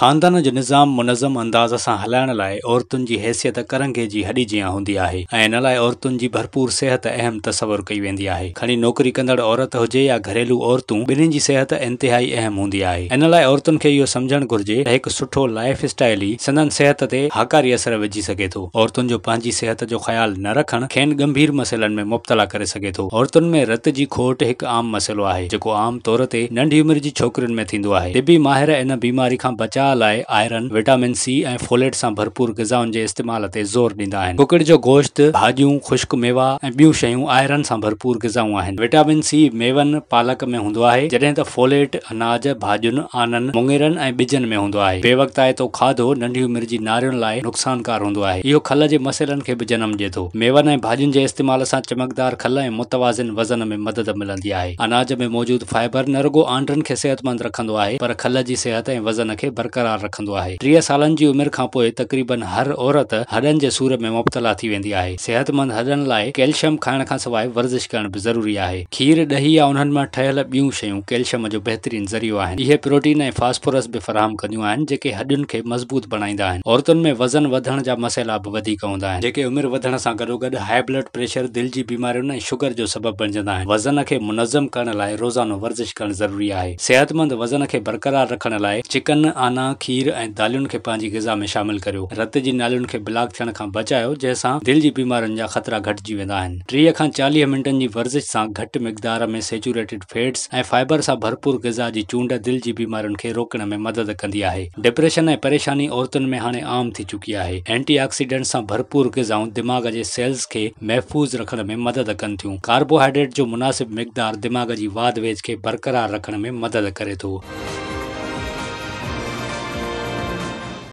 خاندان جو نظام منظم انداز سان هلائڻ لاء عورتن جي حيثيت ڪرنگهي جي هڏي جيان هوندي آهي ۽ ان لاء عورتن جي ڀرپور صحت اهم تصور ڪئي ويندي آهي. کڻي نوڪري ڪندڙ عورت هجي يا گهريلو عورتون ٻنهين جي صحت انتهائي اهم هوندي آهي. ان لاء عورتن کي اهو سمجهڻ گهرجي ته هڪ سٺو لائيف اسٽائيل ئي سندن صحت تي هاڪاري اثر وجهي سگهي ٿو. عورتن جو پنهنجي صحت جو خيال نه رکڻ کين ڳنڀير مسئلن ۾ مبتلا ڪري سگهي ٿو. عورتن ۾ رت جي کوٽ هڪ عام مسئلو آهي جيڪو عام طور تي ننڍي عمر جي ڇوڪرين ۾ ٿيندو آهي. طبي ماهر ان بيماري کان بچاء لاء آئرن، وٽامن سي ۽ فوليٽ سان ڀرپور غذائن جي استعمال تي زور ڏيندا آهن. ڪڪڙ جو گوشت، ڀاڄيون، خشڪ ميوا ۽ ٻيون شيون آئرن سان ڀرپور غذائون آهن. وٽامن سي ميون، پالڪ ۾ هوندو آهي، جڏهن ته فوليٽ اناج، ڀاڄين، آنن، مڱيرن ۽ ٻجن ۾ هوندو آهي. بي وقتائتو کاڌو ننڍي عمر جي نارين لاء نقصانڪار هوندو آهي. اهو کل جي مسئلن کي به جنم ڏئي ٿو. ميون ۽ ڀاڄين جي استعمال سان چمڪدار کل ۽ متوازن وزن ۾ مدد ملندي آهي. اناج ۾ موجود فائبر نه رڳو آنڊرن کي صحتمند رکندو آهي پر کل جي صحت ۽ وزن کي برقرار رکندو آهي. 30 سالن جي عمر کانپوء تقريبن هر عورت هڏن جي سور ۾ مبتلا ٿي ويندي آهي. صحتمند هڏن لاء ڪيلشم کائڻ کانسواء ورزش ڪرڻ به ضروري آهي. کير، ڏهي يا انهن مان ٺهيل ٻيون شيون ڪيلشم جو بهترين ذريعو آهن. اهي پروٽين ۽ فاسفورس به فراهم ڪنديون آهن جيڪي هڏين کي مضبوط بڻائيندا آهن. عورتن ۾ وزن وڌڻ جا مسئلا به وڌيڪ هوندا آهن. جيڪي عمر وڌڻ سان گڏوگڏ هاء بلڊ پريشر، دل جي بيمارين ۽ شگر جو سبب بڻجندا آهن. وزن کي منظم ڪرڻ لاء روزانو ورزش ڪرڻ ضروري آهي. صحتمند وزن کي برقرار رکڻ لاء چڪن، آنا، کير ۽ دالين کي پنهنجي غذا ۾ شامل ڪريو. رت جي نالين کي بلاڪ ٿيڻ کان بچايو جنهن سان دل جي بيمارين جا خطرا گهٽجي ويندا آهن. 30 کان 40 منٽن جي ورزش سان گهٽ مقدار ۾ سيچوريٽيڊ فيٽس ۽ فائبر سان ڀرپور غذا جي چونڊ دل جي بيمارين کي روڪڻ ۾ مدد ڪندي آهي. ڊپريشن ۽ پريشاني عورتن ۾ هاڻي عام ٿي چڪي آهي. اينٽي آڪسيڊنٽس سان ڀرپور غذائون دماغ جي سيلز کي محفوظ رکڻ ۾ مدد ڪن ٿيون. ڪاربوهائيڊريٽ جو مناسب مقدار دماغ جي واڌ ويجهه کي برقرار رکڻ ۾ مدد ڪري ٿو.